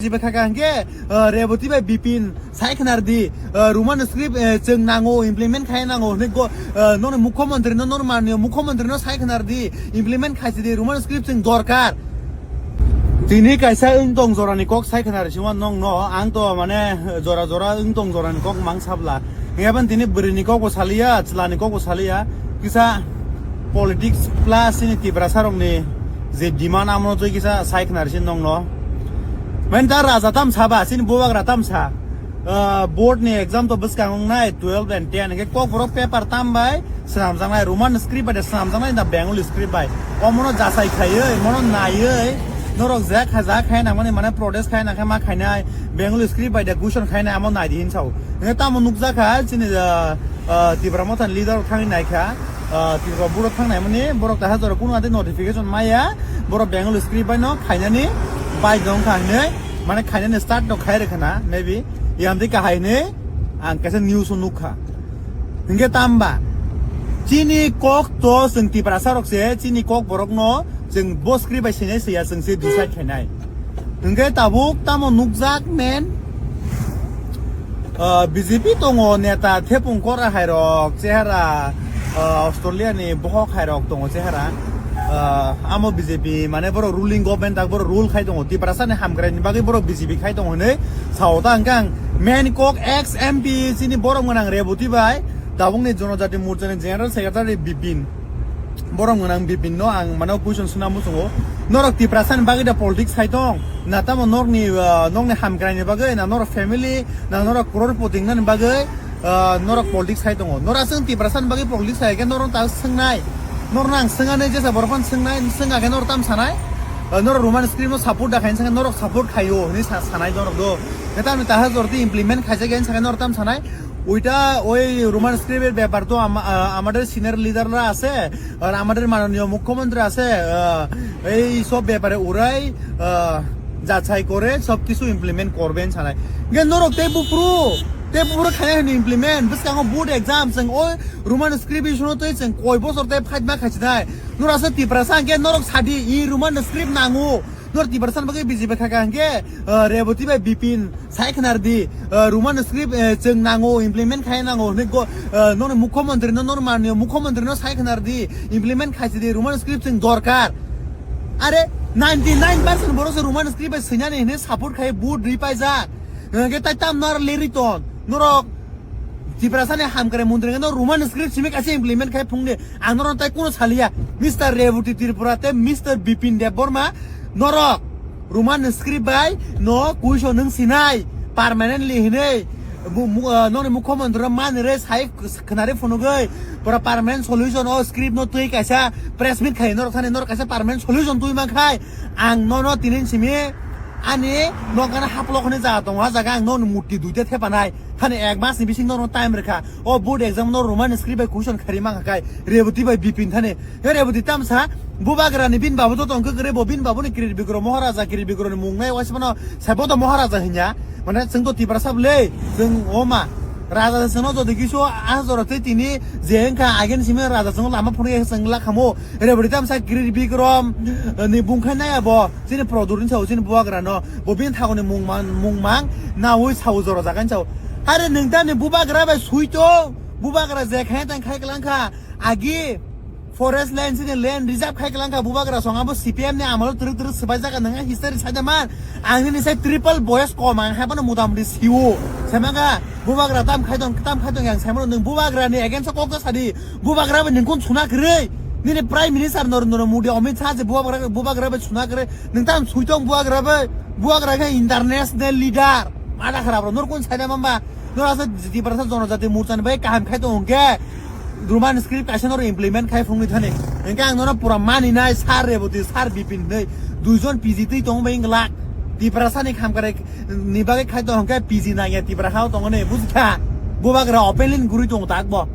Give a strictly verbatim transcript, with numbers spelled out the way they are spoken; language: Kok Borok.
Jiba kha kha hwnkhe, uh, Reboti bai Bipin sai khwnar di, uh, Roman script, uh, chwng nango, implement khai nango hwnwi go, uh, nono mukhyamantri no, nono manniyo mukhyamantri no sai khwnar di, implement khai si di, Roman script chwng dorkar. Tini kaisa wng tong jorani kok sai khwnar sima nong no, ang to mane jora jora wng tong jorani kok mang sabla. Ngaban tini bwrwini kok bo saliya, chwlani kok bo saliya, kisa politics plus ini Tiprasa rokni je demand amo twi kisa sai khwnar sin nong no. Men ta raja tam saba, sin bubagra tam sa. Ah, board ni exam to bwskang wngnai twelve and ten. Hingke kok borok paper tam bai swnamjaknai, Roman script bai de swnamjaknai da Bengali script bai. Omono jasai khaiwi, mono naiwi, norok je kha, ja khai nangmani mane protest khai nangkhe ma khainai, Bengali script bai de question khainai amo nai di hin sao. Hingke tamo nukjakha chini, ah, ah, Tipra Motha ni leader rok thangwi naikha. Ah, Tripura borok thang naimani, borok ta hajaro kuno ate notification maya, borok Bengali script bai no khainani bai dong kha hinwi, mane khainani start no khai rwkha na, maybe yamtwi kahai hinwi ang kaisa news o nukha. Hingke tamba chini kok to chwng Tiprasa rok se, chini kok borok no chwng bo script bai sinai siya, chwng se decide khainai. Hingke tabuk tamo nukjak men, ah, B J P tongo neta thepung kora hairok chehara, ah, Australia ni bohok hairok tongo chehara. Ah, amo B J P mane borok ruling government tak borok rule khai tongo. Tiprasa ni hamkrai ni bagwi borok B J P khai tongo hinwi sao ta hwnkhe ang main kok ex M P chini borok mwnang Reboti bai tabuk ni Jonojati Morcha ni General Secretary Bipin. Borok mwnang Bipin no ang mano question suna muchungo. Norok Tiprasa ni bagwi da politics khai tong? Na tamo norokni, ah, nokni hamkrai ni bagwi, na norok family, na norok crorepoti wngnani bagwi, ah, norok politics khai tongo? Norok aswk Tiprasa ni bagwi politics khai khe norok ta swngnai. Norok ang swngnani jesa borok phano swngnai, swngna khe norok tam sanai? Ah, norok Roman script no support da khaini sangkhe norok support khaio hinwi sa-, sanai norok do. Khe tamni taha jorti implement khaijak ya hinwi sakhe norok tam sanai? ওইটা ওই রোমান স্ক্রিপ্টের ব্যাপার তো আমা-, আ-, আমাদের সিনিয়র লিডাররা আছে, আর আমাদের মাননীয় মুখ্যমন্ত্রী আছে, আ, এই সব ব্যাপারে ওরাই, আ, যাচাই করে সবকিছু ইমপ্লিমেন্ট করবেন ছাড়াই। Gen norok tei bupru, tei bupru khaya hini implement, bwskango board exam, chwng o Roman script issue no tei chwng koi bosor tei fight ma khaichi nai. Norok se Tiprasa hwnkhe norok sadi, i Roman script nango. Nor Tiprasa bagwi B J P kha kha hwnkhe, ah, Reboti bai Bipin sai khwnar di, ah, Roman script, eh, chwng nango, implement khai nango hwnwi go, ah, nono mukhyamantri no, nor manniyo mukhyamantri no sai khwnar di, implement khai si di, Roman script chwng dorkar. Are ninety nine percent borok se Roman script bai swinani hwnwi support khai vote ri paijak. Hwnkhe tai tam nor leri ton. Norok Tiprasani hamkrai mantri no Roman script simi kaisa implement khai phungni. Ang norok tai kuno saliya. Mister Reboti Tripura tei Mister Bipin Debbarma norok Roman script bai no kuiso nung sinai permanently hinui. Bu-, mu-, ah, noni mukhyamantri mani re sai khwnari phunugui. Pura permanent solution o script no twi kaisa press meet khai norok thani norok kaisa permanent solution twi man khai. Ang nono tinin simi ani nokana haplok hwnwi jaga tongo, ah jaga ang nokni murti duita thepanai. Thani ek mas ni bising norok time rwkha. O board exam no Roman script bai question khari mang kha kai. Reboti bai Bipin thani. He Reboti tamsa bubagra ni bin babu to tongkhe kre bo bin babu ni Kirir Bikro Maharaja Kirir Bikro ni mung nai wasi bono sai bodo Maharaja hinya. Mane chwng to Tiprasa bwle, chwng oma. Raja chwngno jodi kisu ah jora tei tini je wngkha again simi raja chwngno lama phunukya chwng lakhamo. Reboti tamsa Kirir Bikrom, eh, ni bungkha nai abo. Chini product ni sao, chini bubagra no, bo bini thago ni mung mang, mung mang, naui sao jora jaga ni sao. Hare nwng ta ni bubagra bai sui tong, bubagra je khai tang khai klang kha, agi forest land chini land reserve khai klang kha, bubagra song abo C P M ni amalo twrwk twrwk swbai jaga nwng history sai da man, ang nini sai triple boyes kom ang hai bono muta muti siwo, sai manga bubagra tam khai tong, tam khai tong yang sai mano nwng bubagra ni against o kok ta sadi, bubagra bai nwng kun suna kwrwi, nini prime minister Narendra Modi, Amit Shah je bubagra, bubagra bai suna kwrwi, Nwng tamo sui tong bubagra bai, bubagra khe international leader. Mada kharap rok, nor kun saida mamba? Nor asa Tiprasa Jonojati Morcha ni bai kaham khai tong hwnkhe, Roman script kaisa nor implement khai phungni thani. Hwnkhe ang nono pura mani nai, sir Reboti, sir Bipin hinwi. Duijon P G twi tong bai wngla. Tiprasa ni khamkare ni bagwi khai tong hwnkhe P G nangya Tiprasa o tong ne, bujikha? Bubagra openly guri tong tak bo.